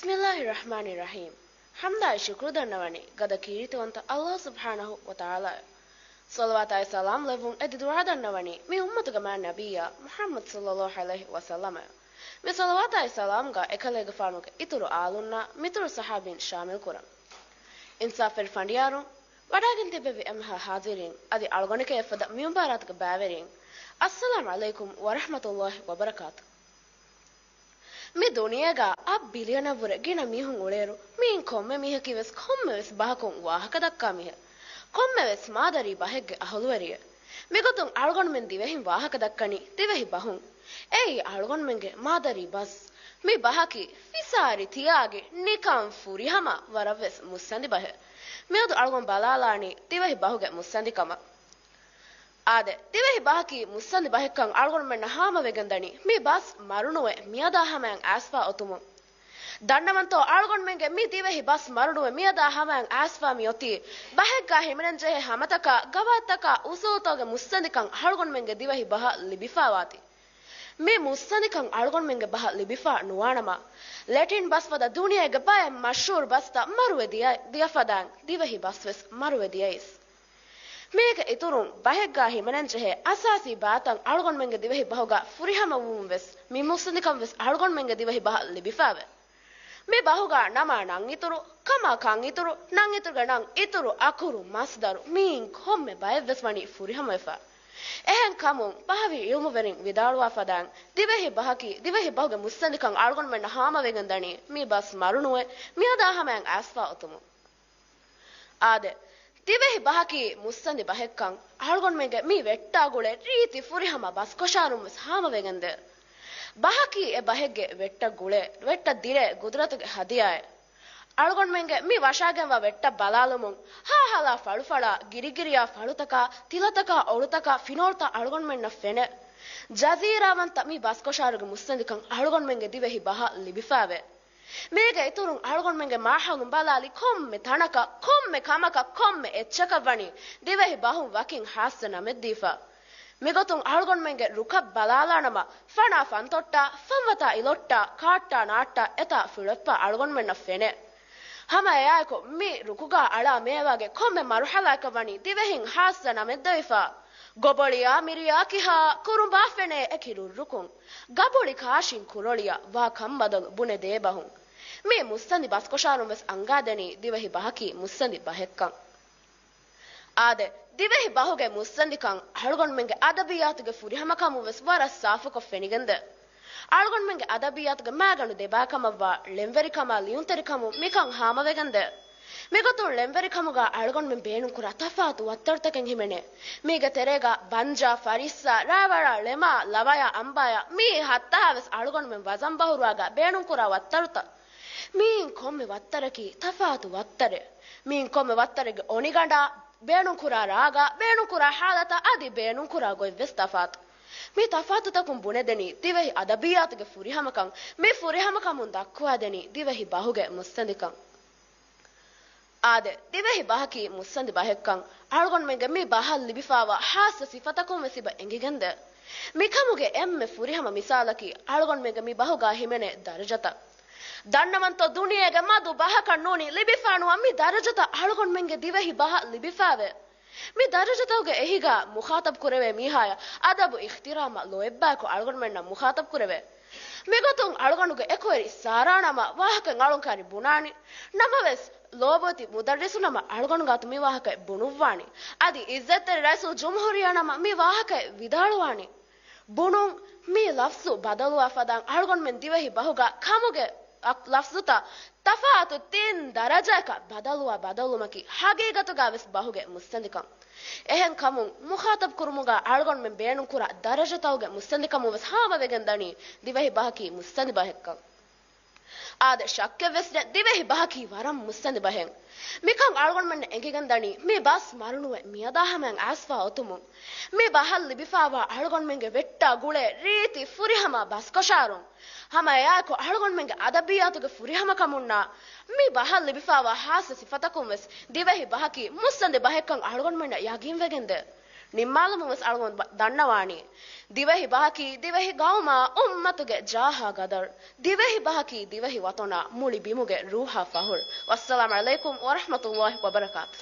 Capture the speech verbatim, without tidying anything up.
ބިސްމިއްލާހި ރަޙްމާނި ރަޙީމް. ޙަމްދާއި ޝުކުރު ދަންނަވަނީ ގަދަ ކީރިތިވަންތަ އައްލާހު ސުބްޙާނަހު ވަތަޢާލާއަށް. ޞަލަވާތާއި ސަލާމް ލެއްވުން އެދި ދުޢާ ދަންނަވަނީ މި އުއްމަތުގެ މާތް ނަބިއްޔާ މުޙައްމަދު ޞައްލައްލާހު ޢަލައިހި ވަސައްލަމަށް. މި ޞަލަވާތާއި ސަލާމްގަ އެކަލޭގެފާނުގެ އިތުރު އާލުންނާ މިތުރު ޞަޙާބީން ޝާމިލް ކުރަން. އިންސާފުވެރި ފަނޑިޔާރުން، ވަޑައިގެން ތިއްބެވި އެންމެހާ ޙާޟިރީން، އަދި އަޅުގަނޑެކޭ އެއްފަދަ މި މުބާރާތުގެ ބައިވެރިން، އައްސަލާމް ޢަލައިކުމް ވަރަޙްމަތުﷲ ވަބަރަކާތު. މި ދުނިޔޭގަ އަށް ބިލިއަނަށްވުރެ ގިނަ މީހުން އުޅޭއިރު، މިއިން ކޮންމެ މީހަކީވެސް ކޮންމެވެސް ބަހަކުން ވާހަކަ ދައްކާ މީހެއް. ކޮންމެވެސް މާދަރީ ބަހެއްގެ އަހުލުވެރިއެއް. މިގޮތުން އަޅުގަނޑުމެން ދިވެހިން ވާހަކަ ދައްކަނީ ދިވެހި ބަހުން. އެއީ އަޅުގަނޑުމެންގެ މާދަރީ ބަސް. މި ބަހަކީ ފިސާރި ތިޔާގި ނިކަން ފުރިހަމަ ވަރަށްވެސް މުއްސަނދި ބަހެއް. މިއަދު އަޅުގަނޑު ބަލާލާނީ ދިވެހި ބަހުގެ މުއްސަނދިކަމަށް. އާދެ، ދިވެހި ބަހަކީ މުއްސަނދި ބަހެއްކަން އަޅުގަނޑުމެންނަށް ހާމަވެގެންދަނީ މި ބަސް މަރުނުވެ މިއަދާ ހަމަޔަށް އައިސްފާ އޮތުމުން. ދަންނަވަންތޯ، އަޅުގަނޑުމެންގެ މި ދިވެހި ބަސް މަރުނުވެ މިއަދާ ހަމަޔަށް އައިސްފާ މިއޮތީ ބަހެއްގާ ހިމެނެންޖެހޭ ހަމަތަކާ، ގަވާއިދުތަކާ، އުސޫލުތަކުގެ މުއްސަނދިކަން އަޅުގަނޑުމެންގެ ދިވެހި ބަހަށް ލިބިފާވާތީ. މި މުއްސަނދިކަން އަޅުގަނޑުމެންގެ ބަހަށް ލިބިފާ ނުވާނަމަ، ލެޓިން ބަސް ފަދަ ދުނިޔޭގެ ބައެއް މަޝްހޫރު ބަސްތައް މަރުވެ ދިޔަ، ދިޔަފަދައިން ދިވެހި ބަސްވެސް މަރުވެ ދިޔައީސް. މީގެ އިތުރުން ބަހެއްގާ ހިމެނެންޖެހޭ އަސާސީ ބާތައް އަޅުގަނޑުމެންގެ ދިވެހި ބަހުގަ ފުރިހަމަވުމުން ވެސް މި މުއްސަނދިކަން ވެސް އަޅުގަނޑުމެންގެ ދިވެހި ބަހަށް ލިބިފާވޭ. މި ބަހުގަ ނަމާ ނަން އިތުރު، ކަމާ ކަން އިތުރު، ނަން އިތުރުގެ ނަން އިތުރު، އަކުރު، މަސްދަރު، މިއިން ކޮންމެ ބައެއްވެސް ވަނީ ފުރިހަމަވެފަ. އެހެން ކަމުން ބަހަވީ ޢިލްމުވެރިން ވިދާޅުވާ ފަދައިން، ދިވެހި ބަހަކީ، ދިވެހި ބަހުގެ މުއްސަނދިކަން އަޅުގަނޑުމެންނަށް ހާމަވެގެން ދަނީ މި ބަސް މަރުނުވެ މިއަދާ ހަމަޔަށް އައިސްފާ އޮތުމުން. އާދެ، ދިވެހި ބަހަކީ މުއްސަނދި ބަހެއްކަން އަޅުގަނޑުމެންގެ މި ވެއްޓާ ގުޅޭ ރީތި ފުރިހަމަ ބަސްކޮށާރުން ވެސް ހާމަވެގެންދޭ. ބަހަކީ އެ ބަހެއްގެ ވެއްޓަށް ގުޅޭ، ވެއްޓަށް ދިރޭ ގުދުރަތުގެ ހަދިޔާއެއް. އަޅުގަނޑުމެންގެ މި ވަށާގެންވާ ވެއްޓަށް ބަލާލުމުން، ހާހަލާ ފަޅުފަޅާ، ގިރިގިރިޔާ ފަޅުތަކާ، ތިލަތަކާ، އޮޅުތަކާ، ފިނޯޅުތައް އަޅުގަނޑުމެންނަށް ފެނޭ. ޖަޒީރާވަންތަ މި ބަސްކޮށާރުގެ މުއްސަނދިކަން އަޅުގަނޑުމެންގެ ދިވެހި ބަހަށް ލިބިފާވޭ. މީގެ އިތުރުން އަޅުގަނޑުމެންގެ މާހައުލުން ބަލާލި ކޮންމެ ތަނަކަށް، ކޮންމެ ކަމަކަށް، ކޮންމެ އެއްޗަކަށް ވަނީ ދިވެހި ބަހުން ވަކިން ހާއްސަ ނަމެއް ދީފަ. މިގޮތުން އަޅުގަނޑުމެންގެ ރުކަށް ބަލާލާނަމަ، ފަނާ ފަންތޮއްޓާ، ފަންވަތާ އިލޮއްޓާ، ކާއްޓާ ނާއްޓާ އެތާ ފުޅުއެއްޕާ އަޅުގަނޑުމެންނަށް ފެނޭ. ހަމަ އެއާއެކު މި ރުކުގާ އަޅާ މޭވާގެ ކޮންމެ މަރުޙަލާއަކަށް ވަނީ ދިވެހިން ހާއްސަ ނަމެއް ދެވިފަ. ގޮބޮޅިއާ، މިރިއާ، ކިހާ، ކުރުނބާ ފެނޭ އެކި ރުއްރުކުން. ގަބޮޅި ކާށިން ކުރޮޅިއަށް ވާ ކަންބަދަލު ބުނެ ދޭބަހުން. މި މުއްސަނދި ބަސްކޮށާރުން ވެސް އަންގާދެނީ ދިވެހި ބަހަކީ މުއްސަނދި ބަހެއްކަން. އާދެ، ދިވެހި ބަހުގެ މުއްސަނދިކަން އަޅުގަނޑުމެންގެ އަދަބިއްޔާތުގެ ފުރިހަމަކަމުން ވެސް ވަރަށް ސާފުކޮށް ފެނިގެންދޭ. އަޅުގަނޑުމެންގެ އަދަބިއްޔާތުގެ މައިގަނޑު ދެބާކަމަށްވާ ޅެންވެރިކަމާ ލިޔުންތެރިކަމުން މިކަން ހާމަވެގެންދޭ. މިގޮތުން ޅެންވެރިކަމުގަ އަޅުގަނޑުމެން ބޭނުންކުރާ ތަފާތު ވައްތަރުތަކެއް ހިމެނޭ. މީގެ ތެރޭގަ ބަންޖާ، ފަރިއްސާ، ރާވަޅާ، ޅެމާ، ލަވަޔާ، އަނބާޔާ، މިއީ ހައްތަހާވެސް އަޅުގަނޑުމެން ވަޒަން ބަހުރުވާގަ ބޭނުންކުރާ ވައްތަރުތައް. މިއިން ކޮންމެ ވައްތަރަކީ ތަފާތު ވައްތަރެއް. މިއިން ކޮންމެ ވައްތަރެއްގެ އޮނިގަނޑާ ބޭނުންކުރާ ރާގާ، ބޭނުންކުރާ ހާލަތާ އަދި ބޭނުންކުރާ ގޮތްވެސް ތަފާތު. މި ތަފާތުތަކުން ބުނެދެނީ ދިވެހި އަދަބިއްޔާތުގެ ފުރިހަމަކަން. މި ފުރިހަމަކަމުން ދައްކުވާދެނީ ދިވެހި ބަހުގެ މުއްސަނދިކަން. އާދެ، ދިވެހި ބަހަކީ މުއްސަނދި ބަހެއްކަން އަޅުގަނޑުމެންގެ މި ބަހަށް ލިބިފާވާ ހާއްސަ ސިފަތަކުން ވެސް އެބަ އެނގިގެންދޭ. މިކަމުގެ އެންމެ ފުރިހަމަ މިސާލަކީ އަޅުގަނޑުމެންގެ މި ބަހުގާ ހިމެނޭ ދަރަޖަތައް. ދަންނަވަންތޯ، ދުނިޔޭގެ މަދު ބަހަކަށް ނޫނީ ލިބިފާނުވާ މި ދަރަޖަތައް އަޅުގަނޑުމެންގެ ދިވެހި ބަހަށް ލިބިފާވޭ. މި ދަރަޖަތަކުގެ އެހީގަ މުޚާޠަބު ކުރެވޭ މީހާޔަށް އަދަބު އިޙްތިރާމަށް ލޯތްބާއެކު އަޅުގަނޑުމެންނަށް މުޚާޠަބު ކުރެވޭ. މިގޮތުން އަޅުގަނޑުގެ އެކުވެރި ސާރާނަމަ ވާހަކައެއް އަޅުން ކާރި ބުނާނީ. ނަމަވެސް، ލޯބޮތި މުދައްރިސުނަމަ އަޅުގަނޑު ގާތު މި ވާހަކައެއް ބުނުއްވާނީ. އަދި އިއްޒަތްތެރި ރައީސުލްޖުމްހޫރިއްޔާނަމަ މި ވާހަކައެއް ވިދާޅުވާނީ. ބުނުން، މި ލަފްޒު ބަދަލުވާ ފަދައިން އަޅުގަނޑުމެން ދިވެހި ބަހުގަ ކަމުގެ އަ-، ލަފްޒުތައް ތަފާތު ތިން ދަރަޖައަކަށް ބަދަލުވާ ބަދަލުވުމަކީ ހަގީގަތުގަ ވެސް ބަހުގެ މުއްސަނދިކަން. އެހެން ކަމުން، މުޚާޠަބު ކުރުމުގަ އަޅުގަނޑުމެން ބޭނުންކުރާ ދަރަޖަތަކުގެ މުއްސަނދިކަމުން ވެސް ހާމަވެގެން ދަނީ ދިވެހި ބަހަކީ މުއްސަނދި ބަހެއްކަން. އާދެ، ޝައްކެއް ވެސް ނެތް، ދިވެހި ބަހަކީ ވަރަށް މުއްސަނދި ބަހެއް. މިކަން އަޅުގަނޑުމެންނަށް އެނގިގެން ދަނީ މި ބަސް މަރުނުވެ މިއަދާ ހަމަޔަށް އައިސްފާ އޮތުމުން. މި ބަހަށް ލިބިފާވާ އަޅުގަނޑުމެންގެ ވެއްޓާ ގުޅޭ ރީތި ފުރިހަމަ ބަސްކޮށާރުން. ހަމަ އެއާއެކު އަޅުގަނޑުމެންގެ އަދަބިއްޔާތުގެ ފުރިހަމަކަމުންނާ މި ބަހަށް ލިބިފާވާ ހާއްސަ ސިފަތަކުން ވެސް ދިވެހި ބަހަކީ މުއްސަނދި ބަހެއްކަން އަޅުގަނޑުމެންނަށް ޔަގީންވެގެންދޭ. ނިންމާލުމުން ވެސް އަޅުގަނޑު ބަ-، ދަންނަވާނީ، ދިވެހި ބަހަކީ ދިވެހި ގައުމާ އުއްމަތުގެ ޖާހާ ގަދަރު. ދިވެހި ބަހަކީ ދިވެހި ވަތަނާ މުޅި ބިމުގެ ރޫހާ ފަހުރު. ވައްސަލާމް ޢަލައިކުމް ވަރަޙްމަތުﷲި ވަބަރަކާތު.